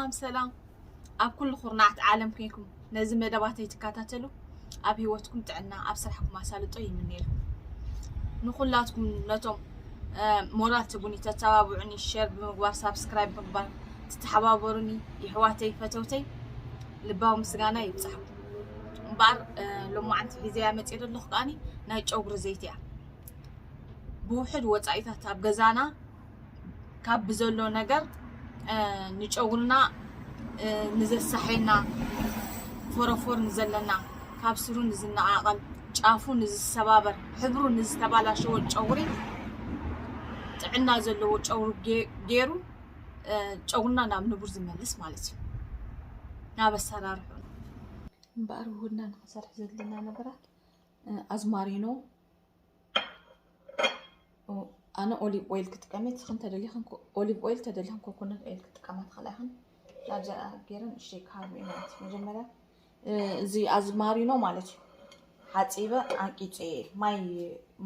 ሰላም ሰላም፣ ኣብ ኩሉ ኩርናዓት ዓለም ኮይንኩም ነዚ መደባተይ ትከታተሉ፣ ኣብ ህይወትኩም ጥዕና፣ ኣብ ስራሕኩም ኣሳልጦ ይምነየልኩም። ንኹላትኩም ነቶም እ፣ ሞራል ትቡኒ፣ ተተባብዑኒ፣ ሼር ብምግባር፣ ሳብስክራይብ ብምግባር ትተሓባበሩኒ ይሕዋተይ ፈተውተይ ልባዊ ምስጋና ይብጻሕኩም። እምበኣር እ፣ ሎማዓንቲ ሒዘያ መጽየ ዘለኹ ከኣኒ ናይ ጨጉሪ ዘይቲ እያ። ብውሕድ ወጻኢታት ኣብ ገዛና ካብ ብዘሎ ነገር እ፣ ንጨጉርና እ፣ ንዘሳሕየና፣ ፎረፎር ንዘለና፣ ካብ ስሩ ንዝነቓቐል፣ ጫፉ ንዝሰባበር፣ ሕብሩ ንዝተባላሸወ ጨጉሪ ጥዕና ዘለዎ ጨጉሪ ጌ- ገይሩ እ፣ ጨጉርና ናብ ንቡር ዝመልስ ማለት እዩ። ናብ ኣሰራርሑ እምበኣር ውህድና ንክንሰርሕ ዘድልና ነገራት እ፣ ኣዝማሪኖ፣ ኦ፣ ኣነ ኦሊቭ ኦይል ክጥቀም እየ። ንስኽን ተደሊኽን ኮ- ኦሊቭ ኦይል ተደሊኽን ኮኮነት ኦይል ክጥቀማ ትኽእላ ኢኽን። ናብዚኣ ገይረ ንእሽተይ ክሃርሞ እየ ማለት እዩ። መጀመርያ እ፣ እዚ ኣዝማሪኖ ማለት እዩ ሓፂበ ኣንቂፀ እየ። ማይ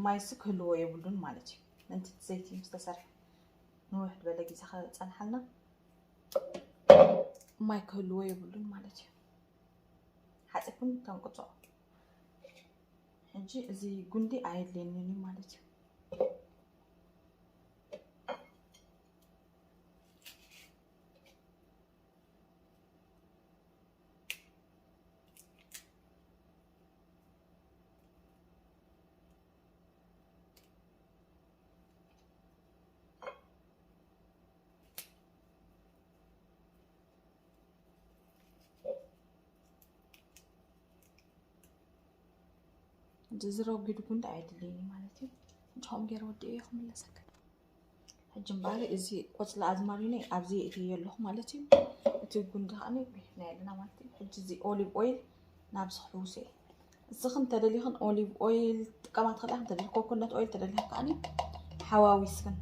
ማይሲ ክህልዎ የብሉን ማለት እዩ። ምእንቲ እቲ ዘይቲ ምስ ተሰርሐ ንውሕ ዝበለ ግዜ ከፀንሓልና ማይ ክህልዎ የብሉን ማለት እዩ። ሓፂብኩም ተንቅፆ። ሕጂ እዚ ጉንዲ ኣየድልየንን እዩ ማለት እዩ። እዚ ረጒድ ጉንዲ ኣየድልየኒ ማለት እዩ። ሕጂ ከምኡ ገይረ ወዲኤ እየ ክምለሰካ። ሕጂ እምበኣር እዚ ቆፅሊ ኣዝማሪኖ ኣብዚ የእትዮ ኣለኹ ማለት እዩ። እቲ ጉንዲ ከዓኒ ቢሕና ኣለና ማለት እዩ። ሕጂ እዚ ኦሊቭ ኦይል ናብዚ ክሕውሶ እየ። እስኽን ተደሊኽን ኦሊቭ ኦይል ጥቀማ ትኽእላ፣ እንተደሊ ኮኮነት ኦይል ተደሊኻ ከዓኒ ሓዋዊስክን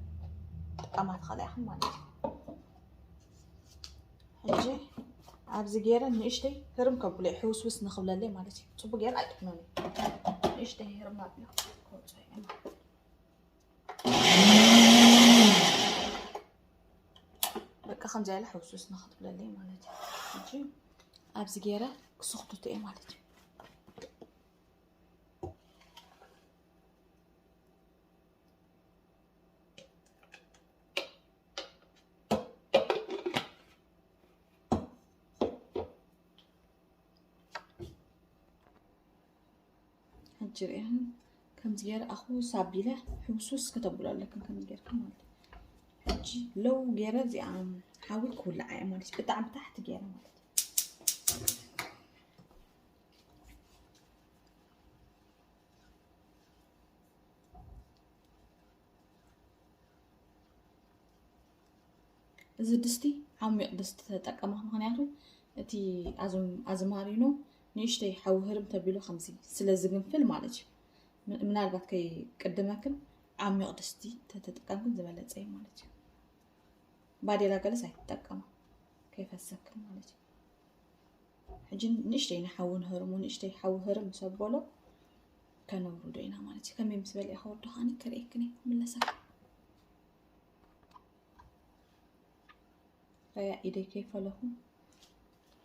ጥቀማ ትኽእላ ኢኽን ማለት እዩ። ሕጂ ኣብዚ ገይረ ንእሽተይ ህርም ከብሎ ሕውስውስ ንኽብለለይ ማለት እዩ። ጽቡቅ ገይረ ኣይጥሕኖን እዩ። ንእሽተይ ህርም ኣብሎ ከውጽኦ እየ ማለት እዩ። በቃ ከምዚ ያለ ሕውስውስ ንኽትብለለይ ማለት እዩ። ሕጂ ኣብዚ ገይረ ክስኽትቶ እየ ማለት እዩ። ሕጂ ርኢኽን ከምዚ ገይረ ኣኹስ ኣቢለ ሕውስውስ ከተብሎ ኣለክን ከምዚ ገይርክን ማለት እዩ። ሕጂ ለው ገይረ እዚኣ ሓዊ ክውልዓ እየ ማለት እዩ። ብጣዕሚ ታሕቲ ገይረ ማለት እዩ። እዚ ድስቲ ዓሚቕ ድስቲ ተጠቀማ፣ ምኽንያቱ እቲ ኣዝም- ኣዝማሪኖ ንእሽተይ ሓዊ ህርም ተቢሉ ከምዚ ስለ ዝግንፍል ማለት እዩ። ም- ምናልባት ከይቅድመክን ዓሚቕ ድስቲ ተተጠቀምክን ዝበለጸ እዩ ማለት እዩ። ባዴላ ገለስ ኣይትጠቀማ ከይፈሰክን ማለት እዩ። ሕጂ ንእሽተይ ንሓዊ ንህርሙ፣ ንእሽተይ ሓዊ ህርም ምስ ኣበሎ ከነውርዶ ኢና ማለት እዩ። ከመይ ምስ በልዐ ከወርዶ ከዓኒ ከርእየክን እየ፣ ክምለሰካ። ረያ ኢደይ ከይፈለኹ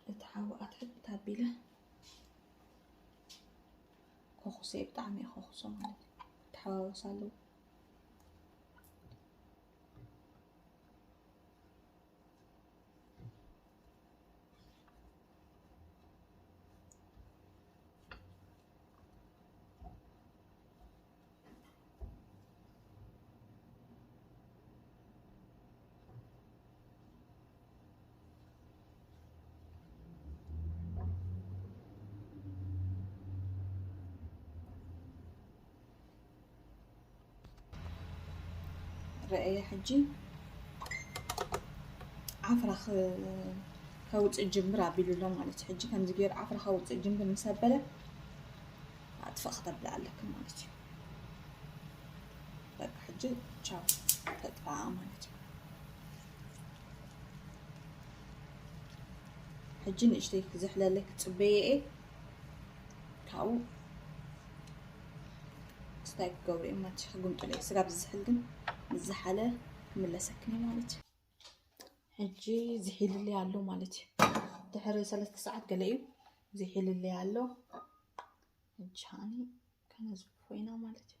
እቲ ሓዊ ኣትሕት ኣቢለ ከኹሰ እየ፣ ብጣዕሚ እየ ከኹሶ ማለት እዩ። ክተሓዋወስ ኣለዎ። ረአየ ሕጂ ዓፍራ ኸ- ከውፅእ ጅምር ኣቢሉ ኣሎ ማለት እዩ። ሕጂ ከምዚ ገይሩ ዓፍራ ከውፅእ ጅምር ምስ ኣበለ ኣጥፍእ ክተብላ ኣለክን ማለት እዩ። በቃ ሕጂ ቻው ተጥፋኣ ማለት እዩ። ሕጂ ንእሽተይ ክዝሕለለይ ክፅበየ እየ። ካብኡ ስታይ ክገብሩ እዮም ማለት እዩ። ክግምጥሎ እዩ። ስጋብ ዝዝሕል ግን ምስ ዝሓለ ክምለሰክን እዩ ማለት እዩ። ሕጂ ዝሒልለይ ኣሎ ማለት እዩ። ድሕሪ ሰለስተ ሰዓት ገለ እዩ ዝሒልለይ ኣሎ። ሕጂ ሃኒ ከነዝፎ ኢና ማለት እዩ።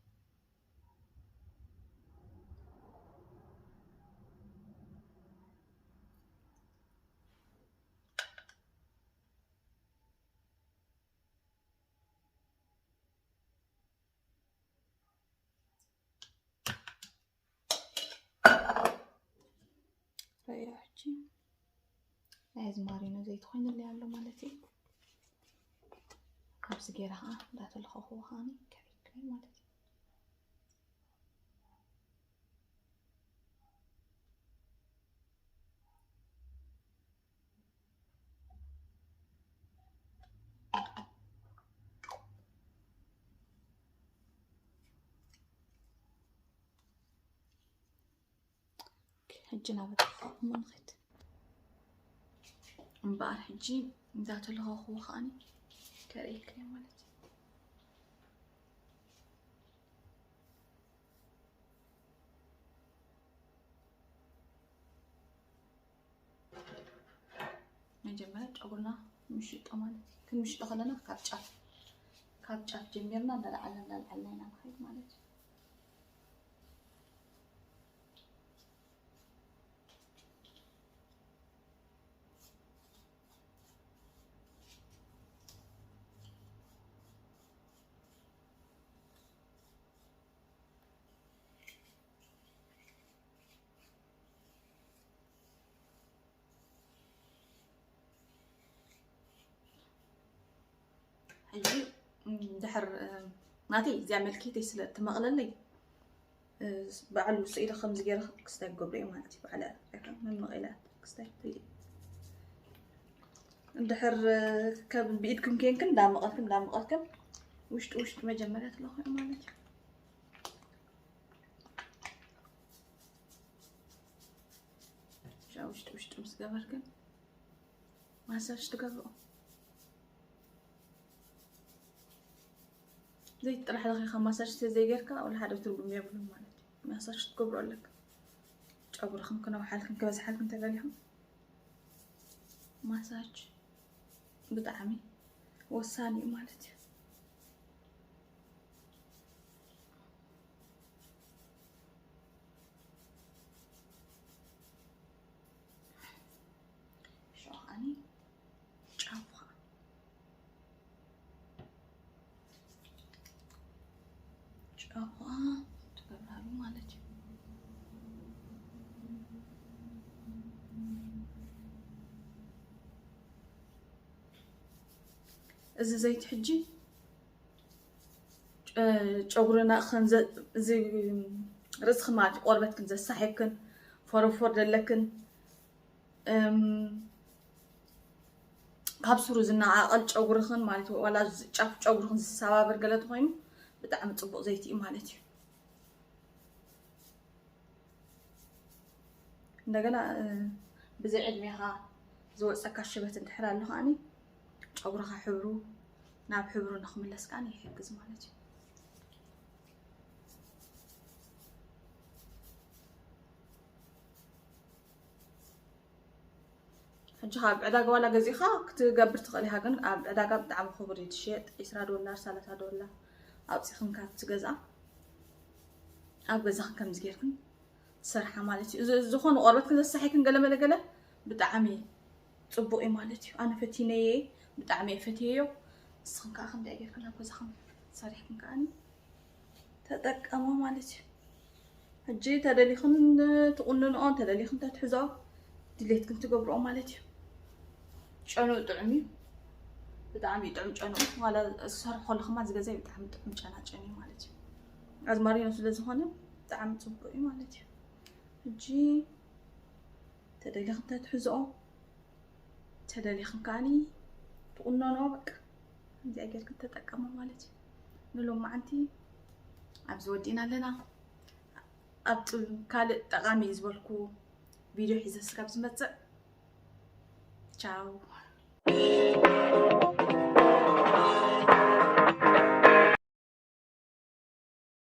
ረእዮ ሕጂ ናይ ኣዝማሪኖ ዘይቲ ኮይኑለይ ኣሎ ማለት እዩ። ኣብዚ ገይረ ከዓ እንዳተለኸኽዎ ከዓኒ ከዕርዮ ማለት እዩ። ሕጂ ናብ ምንኸድ እምበኣር ሕጂ እንዳተለኸኽዎ ከዓኒ ከርእየክን እየ ማለት እዩ። መጀመርያ ጨጉርና ምሽጦ ማለት እዩ። ክንምሽጦ ከለና ካብ ጫፍ ካብ ጫፍ ጀሚርና እንዳለዓልና እንዳለዓልና ኢና ንኸይድ ማለት እዩ። ሕጂ ድሕር ናተይ እዚኣ መልኪተይ ስለ እትመቕለለይ ባዕሉ ስኢለ ከምዚ ገይረ ክስታይ ክገብሮ እየ ማለት እዩ። ባዕለ መመቐላ ክስታይ ትልኢ እንድሕር ከም ብኢድኩም ኬንክን እንዳመቐልክን እንዳመቐልክን ውሽጢ ውሽጢ መጀመርያ ትለኽዑ ማለት እዩ። እዛ ውሽጢ ውሽጢ ምስ ገበርክን ማሳጅ ትገብርኦ። ዘይትጥራሕ ለኺኻ ማሳጅ ተዘይጌርካ ወላ ሓደ ትርጉም የብሉን ማለት እዩ። ማሳጅ ክትገብሮ ኣለካ። ጨጉርኽን ክነውሓልክን ክበዝሓልክን ተደሊኹም ማሳጅ ብጣዕሚ ወሳኒ እዩ ማለት እዩ። ሸውዓኒ ጫፉኻ ጫፉኻ ትገብራሉ ማለት እዩ። እዚ ዘይቲ ሕጂ ጨጉርና ርእስኽን ማለት ቆርበትክን ዘሳሕክን ፎረፎር ዘለክን ካብ ስሩ ዝነዓቐል ጨጉርኽን ማለት ዋላ ጫፍ ጨጉርኽን ዝሰባበር ገለ ተኾይኑ ብጣዕሚ ፅቡቕ ዘይቲ እዩ ማለት እዩ። እንደገና ብዘይ ዕድሜኻ ዝወፀካ ሽበት እንድሕር ኣሎ ከዓኒ ጨጉርኻ ሕብሩ ናብ ሕብሩ ንክምለስ ከዓኒ ይሕግዝ ማለት እዩ። ሕጂ ካብ ዕዳጋ ዋላ ገዚእኻ ክትገብር ትኽእል ኢኻ፣ ግን ኣብ ዕዳጋ ብጣዕሚ ክቡር እዩ ዝሽየጥ፣ ዒስራ ዶላር፣ ሰላሳ ዶላር ኣውፂኽን ካብ ትገዝኣ ኣብ ገዛኽን ከምዚ ጌርክን ትሰርሓ ማለት እዩ። እዚ ዝኾነ ቆርበትክን ዘሳሒክን ገለ መለ ገለ ብጣዕሚ ፅቡቕ እዩ ማለት እዩ። ኣነ ፈቲነየ፣ ብጣዕሚ እየ ፈትየዮ። ንስኽን ከዓ ከምዚ ጌርክን ኣብ ገዛኽን ሰሪሕክን ከዓኒ ተጠቀማ ማለት እዩ። ሕጂ ተደሊኽን ትቑንንኦ፣ ተደሊኽን ተትሕዞ ድሌትክን ትገብርኦ ማለት እዩ። ጨንኡ ጥዑም እዩ፣ ብጣዕሚ እዩ ጥዑም ጨንኡ። ዋላ ዝሰርሖ ከለኹ ድማ ዝገዛይ ብጣዕሚ ጥዑም ጨና ጨንኡ ማለት እዩ። ኣዝማሪኖ ስለ ዝኾነ ብጣዕሚ ፅቡቅ እዩ ማለት እዩ። ሕጂ ተደሊኽን ተትሕዝኦ፣ ተደሊኽን ከዓኒ ትቑነንኦ። በቃ ከምዚኣ ጌርክን ተጠቀማ ማለት እዩ። ንሎማዓንቲ ኣብዚ ወዲእና ኣለና። ኣብ ጥ-፣ ካልእ ጠቓሚ እዩ ዝበልኩ ቪድዮ ሒዘ ስጋብ ዝመጽእ፣ ቻው።